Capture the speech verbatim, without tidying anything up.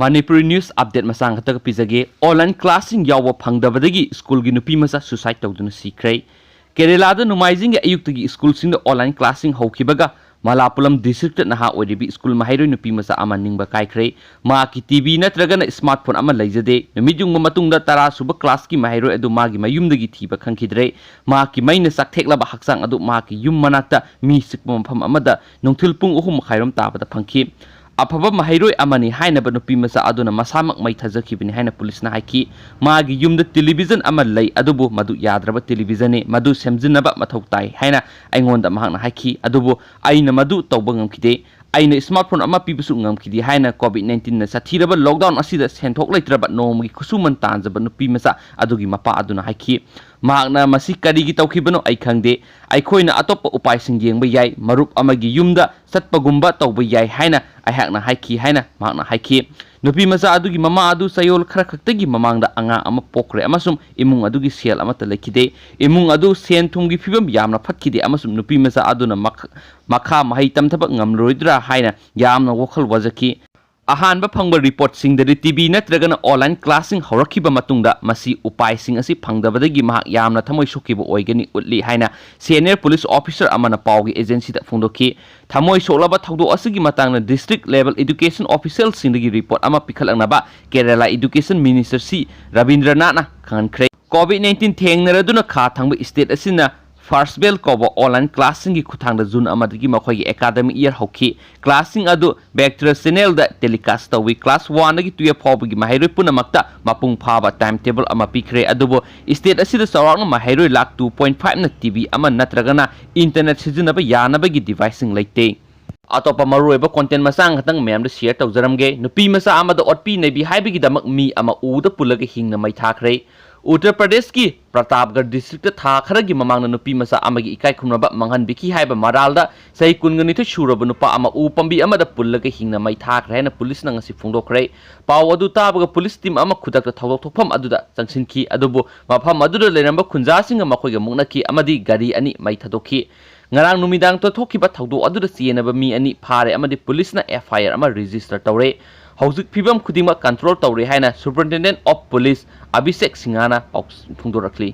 Manipuri news update ꯃꯆꯥ ꯈꯛꯇꯒ ꯄꯤꯖꯒꯦ꯫ Online classꯁꯤꯡ ꯌꯥꯎꯕ ꯐꯪꯗꯕꯗꯒꯤ ꯁ꯭ꯀꯨꯜꯒꯤ ꯅꯨꯄꯤ ꯃꯆꯥ suicide ꯇꯧꯗꯨꯅ ꯁꯤꯈ꯭ꯔꯦ꯫ ꯀꯦꯔꯦꯂꯥꯗ ꯅꯣꯡꯃꯥꯏꯖꯤꯡꯒꯤ ꯑꯌꯨꯛꯇꯒꯤ ꯁ꯭ꯀꯨꯜꯁꯤꯡꯗ online classꯁꯤꯡ ꯍꯧꯈꯤꯕꯒ ꯃꯂꯥꯄꯨꯂꯝ districtꯇ ꯅꯍꯥ ꯑꯣꯏꯔꯤꯕꯤ ꯁ꯭ꯀꯨꯜ ꯃꯍꯩꯔꯣꯏ ꯅꯨꯄꯤ ꯃꯆꯥ ꯑꯃ ꯅꯤꯡꯕ ꯀꯥꯏꯈ꯭ꯔꯦ꯫ ꯃꯍꯥꯛꯀꯤ TV ꯅꯠꯇ꯭ꯔꯒꯅ smartphone ꯑꯃ ꯂꯩꯖꯗꯦ꯫ ꯅꯨꯃꯤꯠ ꯌꯨꯡꯕ ꯃꯇꯨꯡꯗ ꯇꯔꯥ ꯁꯨꯕ classꯀꯤ ꯃꯍꯩꯔꯣꯏ ꯑꯗꯨ ꯃꯥꯒꯤ ꯃꯌꯨꯝꯗꯒꯤ ꯊꯤꯕ ꯈꯪꯈꯤꯗ꯭ꯔꯦ꯫ ꯃꯍꯥꯛꯀꯤ ꯃꯩꯅ ꯆꯥꯛꯊꯦꯛꯂꯕ ꯍꯛꯆꯥꯡ ꯑꯗꯨ ꯃꯍꯥꯛꯀꯤ ꯌꯨꯝ ꯃꯅꯥꯛꯇ ꯃꯤ ꯆꯤꯛꯄ ꯃꯐꯝ ꯑꯃꯗ ꯅꯨꯡꯊꯤꯜ ꯄꯨꯡ ꯑꯍꯨꯝ ꯃꯈꯥꯏꯔꯣꯝ ꯇꯥꯕꯗ ꯐꯪꯈꯤ꯫ ꯑꯐꯕ ꯃꯍꯩꯔꯣꯏ ꯑꯃꯅꯤ ꯍꯥꯏꯅꯕ ꯅꯨꯄꯤ ꯃꯆꯥ ꯑꯗꯨꯅ ꯃꯁꯥꯃꯛ ꯃꯩ ꯊꯥꯖꯈꯤꯕꯅꯤ ꯍꯥꯏꯅ ꯄꯨꯂꯤꯁꯅ ꯍꯥꯏꯈꯤ꯫ ꯃꯥꯒꯤ ꯌꯨꯝꯗ television ꯑꯃ ꯂꯩ, ꯑꯗꯨꯕꯨ ꯃꯗꯨ ꯌꯥꯗ꯭ꯔꯕ televisionꯅꯤ, ꯃꯗꯨ ꯁꯦꯝꯖꯤꯟꯅꯕ ꯃꯊꯧ ꯇꯥꯏ ꯍꯥꯏꯅ ꯑꯩꯉꯣꯟꯗ ꯃꯍꯥꯛꯅ ꯍꯥꯏꯈꯤ꯫ ꯑꯗꯨꯕꯨ ꯑꯩꯅ ꯃꯗꯨ ꯇꯧꯕ ꯉꯝꯈꯤꯗꯦ꯫ ꯑꯩꯅ smartphone ꯑꯃ ꯄꯤꯕꯁꯨ ꯉꯝꯈꯤꯗꯦ ꯍꯥꯏꯅ COVID nineteenꯅ ꯁꯥꯊꯤꯔꯕ lockdown ꯑꯁꯤꯗ ꯁꯦꯟꯊꯣꯛ ꯂꯩꯇ꯭ꯔꯕ ꯅꯣꯡꯃꯒꯤ ꯈꯨꯠꯁꯨꯃꯟ ꯇꯥꯟꯖꯕ ꯅꯨꯄꯤ ꯃꯆꯥ ꯑꯗꯨꯒꯤ ꯃꯄꯥ ꯑꯗꯨꯅ ꯍꯥꯏꯈꯤ꯫ ꯃꯍꯥꯛꯅ ꯃꯁꯤ ꯀꯔꯤꯒꯤ ꯇꯧꯈꯤꯕꯅꯣ ꯑꯩ ꯈꯪꯗꯦ꯫ ꯑꯩꯈꯣꯏꯅ ꯑꯇꯣꯞꯄ ꯎꯄꯥꯏꯁꯤꯡ ꯌꯦꯡꯕ ꯌꯥꯏ, ꯃꯔꯨꯞ ꯑꯃꯒꯤ ꯌꯨꯝꯗ ꯆꯠꯄꯒꯨꯝꯕ ꯇꯧꯕ ꯌꯥꯏ ꯍꯥꯏꯅ ꯑꯩꯍꯥꯛꯅ ꯍꯥꯏꯈꯤ ꯍꯥꯏꯅ ꯃꯍꯥꯛꯅ ꯍꯥꯏꯈꯤ꯫ ꯅꯨꯄꯤ ꯃꯆꯥ ꯑꯗꯨꯒꯤ ꯃꯃꯥ ꯑꯗꯨ ꯆꯌꯣꯜ ꯈꯔ ꯈꯛꯇꯒꯤ ꯃꯃꯥꯡꯗ ꯑꯉꯥꯡ ꯑꯃ ꯄꯣꯛꯈ꯭ꯔꯦ ꯑꯃꯁꯨꯡ ꯏꯃꯨꯡ ꯑꯗꯨꯒꯤ ꯁꯦꯜ ꯑꯃꯠꯇ ꯂꯩꯈꯤꯗꯦ꯫ ꯏꯃꯨꯡ ꯑꯗꯨ ꯁꯦꯟ ꯊꯨꯝꯒꯤ ꯐꯤꯕꯝ ꯌꯥꯝꯅ ꯐꯠꯈꯤꯗꯦ ꯑꯃꯁꯨꯡ ꯅꯨꯄꯤ ꯃꯆꯥ ꯑꯗꯨꯅ ꯃꯈ-, ꯃꯈꯥ ꯃꯍꯩ ꯇꯝꯊꯕ ꯉꯝꯂꯔꯣꯏꯗ꯭ꯔꯥ ꯍꯥꯏꯅ ꯌꯥꯝꯅ ꯋꯥꯈꯜ ꯋꯥꯖꯈꯤ꯫ ꯑꯍꯥꯟꯕ ꯐꯪꯕ reportꯁꯤꯡꯗꯗꯤ TV ꯅꯠꯇ꯭ꯔꯒꯅ online classꯁꯤꯡ ꯍꯧꯔꯛꯈꯤꯕ ꯃꯇꯨꯡꯗ ꯃꯁꯤ ꯎꯄꯥꯏꯁꯤꯡ ꯑꯁꯤ ꯐꯪꯗꯕꯗꯒꯤ ꯃꯍꯥꯛ ꯌꯥꯝꯅ ꯊꯃꯣꯏ ꯁꯣꯛꯈꯤꯕ ꯑꯣꯏꯒꯅꯤ ꯎꯠꯂꯤ ꯍꯥꯏꯅ senior police officer ꯑꯃꯅ ꯄꯥꯎꯒꯤ agencyꯗ ꯐꯣꯡꯗꯣꯛꯈꯤ꯫ ꯊꯃꯣꯏ ꯁꯣꯛꯂꯕ ꯊꯧꯗꯣꯛ ꯑꯁꯤꯒꯤ ꯃꯇꯥꯡꯗ district level education officialꯁꯤꯡꯗꯒꯤ report ꯑꯃ ꯄꯤꯈꯠꯂꯛꯅꯕ ꯀꯦꯔꯂꯥ education minister ꯁꯤ ꯔꯕꯤꯟꯗ꯭ꯔꯅꯥꯊꯅ ꯈꯪꯍꯟꯈ꯭ꯔꯦ꯫ COVID nineteen ꯊꯦꯡꯅꯔꯗꯨꯅ ꯈꯥ ꯊꯪꯕ state ꯑꯁꯤꯅ Fastbell ꯀꯧꯕ online classꯁꯤꯡꯒꯤ ꯈꯨꯠꯊꯥꯡꯗ June ꯑꯃꯗꯒꯤ ꯃꯈꯣꯏꯒꯤ academic year ꯍꯧꯈꯤ꯫ Classꯁꯤꯡ ꯑꯗꯨ Vectra channelꯗ telecast ꯇꯧꯏ꯫ Class oneꯗꯒꯤ twelve ꯐꯥꯎꯕꯒꯤ ꯃꯍꯩꯔꯣꯏ ꯄꯨꯝꯅꯃꯛꯇ ꯃꯄꯨꯡ ꯐꯥꯕ time table ꯑꯃ ꯄꯤꯈ꯭ꯔꯦ꯫ ꯑꯗꯨꯕꯨ state ꯑꯁꯤꯗ ꯆꯥꯎꯔꯥꯛꯅ ꯃꯍꯩꯔꯣꯏ ꯂꯥꯈ two point fiveꯅ TV ꯑꯃ ꯅꯠꯇ꯭ꯔꯒꯅ internet ꯁꯤꯖꯤꯟꯅꯕ ꯌꯥꯅꯕꯒꯤ deviceꯁꯤꯡ ꯂꯩꯇꯦ꯫ ꯑꯇꯣꯞꯄ ꯃꯔꯨꯑꯣꯏꯕ content ꯃꯆꯥ ꯈꯛꯇꯪ ꯃꯌꯥꯝꯗ share ꯇꯧꯖꯔꯝꯒꯦ꯫ ꯅꯨꯄꯤ ꯃꯆꯥ ꯑꯃꯗ ꯑꯣꯠꯄꯤ ꯅꯩꯕꯤ ꯍꯥꯏꯕꯒꯤꯗꯃꯛ ꯃꯤ ꯑꯃ ꯎꯗ ꯄꯨꯜꯂꯒ ꯍꯤꯡꯅ ꯃꯩ ꯊꯥꯈ꯭ꯔꯦ꯫ ꯎꯠꯇꯔ ꯄ꯭ꯔꯗꯦꯁꯀꯤ ꯄ꯭ꯔꯇꯥꯞꯒꯔ districtꯇ ꯊꯥ ꯈꯔꯒꯤ ꯃꯃꯥꯡꯗ ꯅꯨꯄꯤ ꯃꯆꯥ ꯑꯃꯒꯤ ꯏꯀꯥꯏ ꯈꯨꯝꯅꯕ ꯃꯥꯡꯍꯟꯕꯤꯈꯤ ꯍꯥꯏꯕ ꯃꯔꯥꯜꯗ ꯆꯍꯤ ꯀꯨꯟꯒ ꯅꯤꯊꯣꯏ ꯁꯨꯔꯕ ꯅꯨꯄꯥ ꯑꯃ ꯎ ꯄꯥꯝꯕꯤ ꯑꯃꯗ ꯄꯨꯜꯂꯒ ꯍꯤꯡꯅ ꯃꯩ ꯊꯥꯈ꯭ꯔꯦ ꯍꯥꯏꯅ ꯄꯨꯂꯤꯁꯅ ꯉꯁꯤ ꯐꯣꯡꯗꯣꯛꯈ꯭ꯔꯦ꯫ ꯄꯥꯎ ꯑꯗꯨ ꯇꯥꯕꯒ ꯄꯨꯂꯤꯁ team ꯑꯃ ꯈꯨꯗꯛꯇ ꯊꯧꯗꯣꯛ ꯊꯣꯛꯐꯝ ꯑꯗꯨꯗ ꯆꯪꯁꯤꯟꯈꯤ, ꯑꯗꯨꯕꯨ ꯃꯐꯝ ꯑꯗꯨꯗ ꯂꯩꯔꯝꯕ ꯈꯨꯟꯖꯥꯁꯤꯡꯒ ꯃꯈꯣꯏꯒ ꯃꯨꯛꯅꯈꯤ ꯑꯃꯗꯤ ꯒꯥꯔꯤ ꯑꯅꯤ ꯃꯩ ꯊꯥꯗꯣꯛꯈꯤ꯫ ꯉꯔꯥꯡ ꯅꯨꯃꯤꯗꯥꯡꯗ ꯊꯣꯛꯈꯤꯕ ꯊꯧꯗꯣꯛ ꯑꯗꯨꯗ ꯆꯦꯟꯅꯕ ꯃꯤ ꯑꯅꯤ ꯐꯥꯔꯦ ꯑꯃꯗꯤ ꯄꯨꯂꯤꯁꯅ FIR ꯑꯃ register ꯇꯧꯔꯦ꯫ ꯍꯧꯖꯤꯛ ꯐꯤꯕꯝ ꯈꯨꯗꯤꯡꯃꯛ ꯀꯟꯇ꯭ꯔꯣꯜ ꯇꯧꯔꯦ ꯍꯥꯏꯅ ꯁꯨꯄꯔꯤꯟꯇꯦꯟꯗꯦꯟ ꯑꯣꯐ ꯄꯨꯂꯤꯁ ꯑꯚꯤꯁꯦꯛ ꯁꯤꯡꯍꯅ ꯄꯥꯎ ꯐꯣꯡꯗꯣꯔꯛꯂꯤ꯫